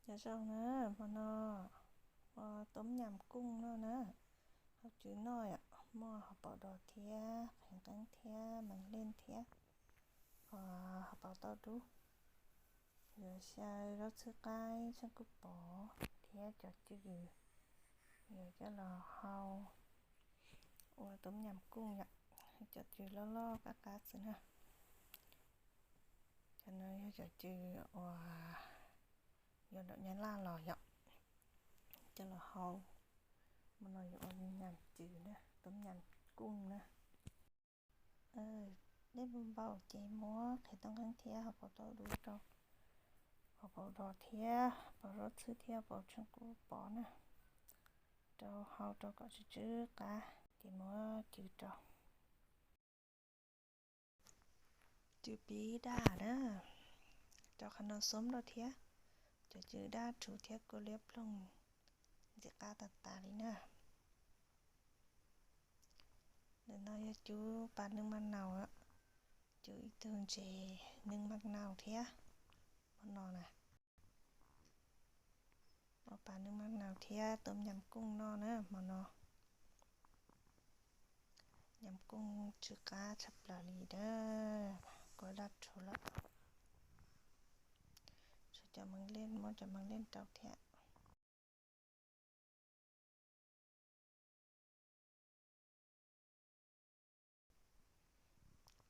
Nyob zoo na, hmo no ua toob nyam kooj noj na. Hauv cwv noj muaj hauv paus dos thiab qhev nqeeb thiab mees leej thiab hauv paus tauj dub. Yuav xyaw zaub txhwb qaib, tsheej kuj pov thiab cov cws, yuav coj los hau ua toob nyam kooj yom. Cov cws loj loj qab qab xwb na. Cov no yog cov cws uas yuav nram Nyab Laj los yom, coj los hau. Hmo no yuav ua nyam cws na, toob nyam kooj na. Dej npau npau ces muab qhev nqeeb thiab hauv paus tauj dub rau, hauv paus dos thiab paus zaub txhwb thiab paus tsheej kuj pov na, rau hau rau kom tsw tsw qab ces muab cws rau. Cws pib daj na, rau qhov no xoob rau thiab. Cov cws daj rhuv thiab kua liab ploog ntxim qab tas tas li na. Ntawm no yog cub pas neej maj naus, cub ib tug ntses neej maj naus thiab. Hmo no na, ua pas neej maj naus thiab toob nyam kooj noj na hmo no. Nyam kooj tsw qab tshaj plaws li dab, kua daj rhuv lawm. Tshuav cov mees leej, muab cov mees leej rau thiab.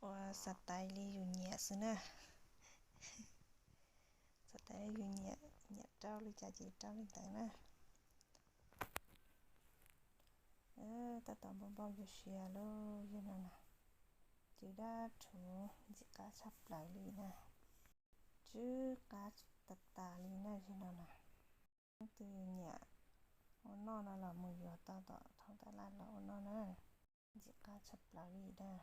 Ua xav tais li yus nyiam xwb na. Xav tais li yus nyiam, nyiam rau li cas ces rau li ntawd na. Tab tom npau npau yuav siav lauj, yog no na. Cws daj rhuv ntxim qab tshaj plaws li na. Tsw qab tas tas li na, yog no na. Leej twg nyiam ua noj no los mus yuav tau tom thoob tab laj los ua noj na. Ntxim qab tshaj plaws li dab.